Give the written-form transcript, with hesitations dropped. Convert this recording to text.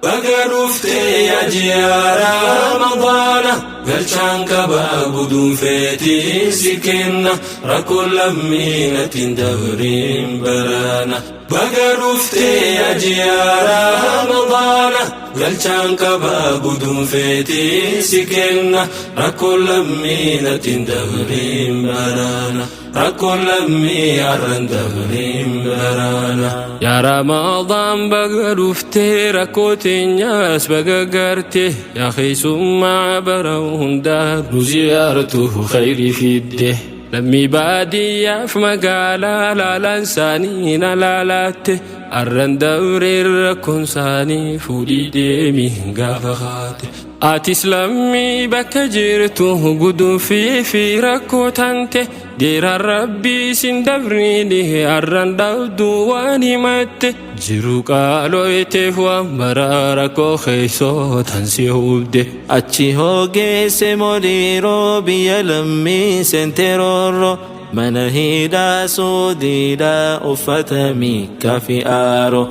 Baga dhuftee yaa ji'a Ramadaana, galchaan qabaa guduunfeetii si kenna, rakkoo lammiinatiin dabriin baraana. Baga dhuftee yaa ji'a Ramadaana, galchaan qabaa guduunfeetii si kenna, rakkoo lammiinatiin dabriin baraana. Rakkoo lammii har'an dabriin baraana. Yaa Ramadaan, baga dhuftee, rakkoo teenyaas baga garte, yaa keessummaa bara hundaa nu ziyaartu khayrii fidde. Lammii baadiyyaaf magaalaa laalaan isaanii na laalaatte, arran dabreen rakkoon isaanii fuudhii deemi gaafa kaate. Atis lammii bakka jirtu guduunfii fi rakkoo tante deeraan Rabbii sin dabriini, arran dhabdu waan himatte, jiru qaalooyteef waan bara rakkoo keessoo tan si hubde. Achi hoogeesse moliiroo biyya lammii seenteroorroo, mana hidhaa Suudiidhaa uffata miikaa fi aaroo.